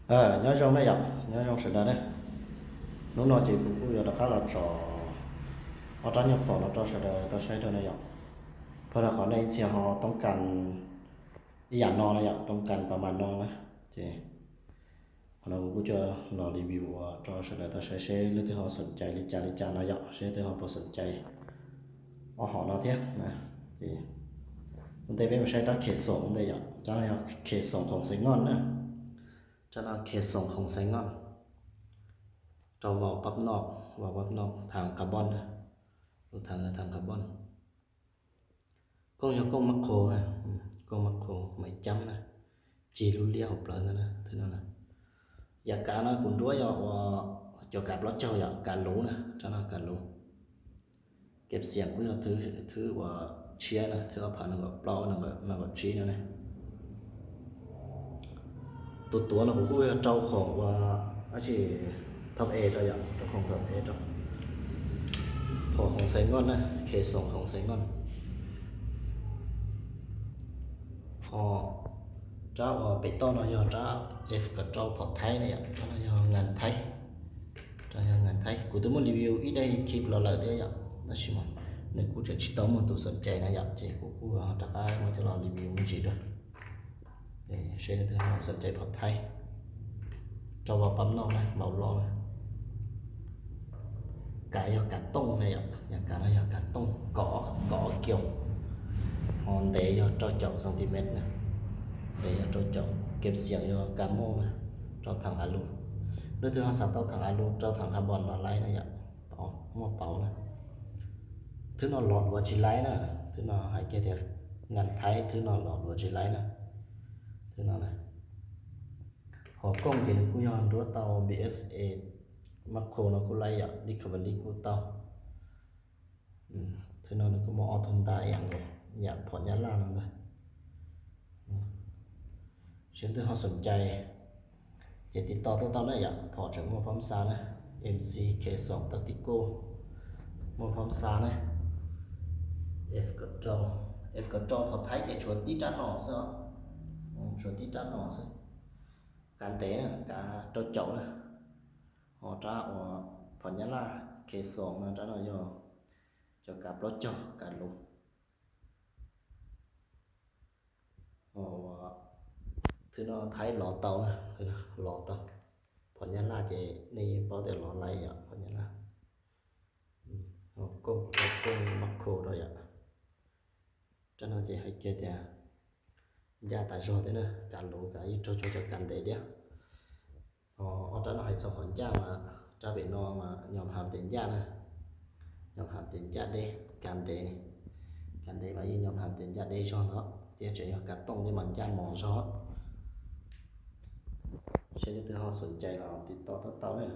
Nyob zoo na yom, nyob zoo sawv daws na. Hnub no ces kuv kuj yuav rov qab los tso ob rab nyuag phom no rau sawv daws tau saib rau na yom. Pab rau qhov nej ib txhia ho toob kas ib yam no na yom, toob kas pas mas no na. Ces qhov no kuv kuj coj los review ua rau sawv daws tau saib seb leej twg ho xoom cai li cas li cas no yom, seb leej twg ho puas xoom cai ob hom no thiab na. Ces ua ntej peb mus saib rab khes xoom ua ntej yom, rab no yog khes xoom khoom xais ngoj na. Rab no khes xoom khoom xais ngoj, rau vau pab noj, vau pab noj thav carbon na, lub thav thav carbon. Kooj yog kooj mab qho, kooj mab qho maiv cab na, cig lub liab hauv plawv ntawd na, thwb no na. Yam kav no kuv nruab yog ua cov kav plaub caug yom, kav luv na, rab no kav luv. Kev xiam kuj yog thwb uas tshiab na, thwb ob phav nees nkaum plaub nees nkaum tsib no ne. Tus tuav no kuv kuj yog rau khoom ua dab tsi, thauj e rau yom, rau khoom thauj e rau. Phom khoom xais ngoj na, khes xoom khoom xais ngoj. Ho rab uas pem toj no yog rab F kaum rau phom Thaib na yom, rab no yog nkas Thaib. Rab yog nkas Thaib, kuv twb muaj review ib daim clip los lawm thiab yom, tab sis mas nws kuj tseem tsis tau muaj tus xoom cai na yom, ces kuv kuj rov qab muab coj los review me ntsis dua. Seb leej twg ho xoom cai phom Thaib, rau vau pab noj na, vau loj na. Kav yog kav tooj na yom, yam kav no yog kav tooj kov, kov kiaus. Ho ntev yog rau caum centimeter na, ntev yog rau caum, kev xiam yog kav moj na, rau thav a lus. Leej twg ho xav tau thav a lus rau thav carbon los laib na yom, muaj pauv na. Thwb no los duav tsis laib na, thwb no hais kiag tias nkas Thaib, thwb no los duav tsis laib na. Thwb no na. Ho kooj ces nws kuj yog nruab tau B S A, Macro no kuj laib yom, Discovery kuj tau. Thwb no nws kuj muaj ob tug ntaj ib yam nkaus, yam phom Nyab Laj no ntag. Seb leej twg ho xoom cai ces tiv toj tuaj tau na yom, phom tseem muaj phab xa na, M C khes xoom Tactical muaj phab xa na. F kaum rau, F kaum rau phom Thaib ces tshuav tib rab no xwb, tshuav tib rab no xwb. Kav ntev na, kav rau caum na. Ho rab uas phom Nyab Laj khes xoom no, rab no yog cov kav plaub caug kav luv. Thwb no Thaib lov tau na, lov tau. Phom Nyab Laj ces nej yeej paub tias lov laib yom, phom Nyab Laj. Kooj, kooj Macro rau yom. Rab no ces hais kiag tias ncaj tas zog thiab na, kav luv kav ib raug cov cov kav ntev thiab. Ho ob rab no hais txog qhov ncaj mas rab pem no mas nyom has tias ncaj na, nyom has tias ncaj deb, kav ntev, kav ntev mas yeej nyom has tias ncaj deb zog ntawd thiab, tseem yog kav tooj thiab mas ncaj mos zog. Seb leej twg ho xoom cai los tiv toj tuaj tau na.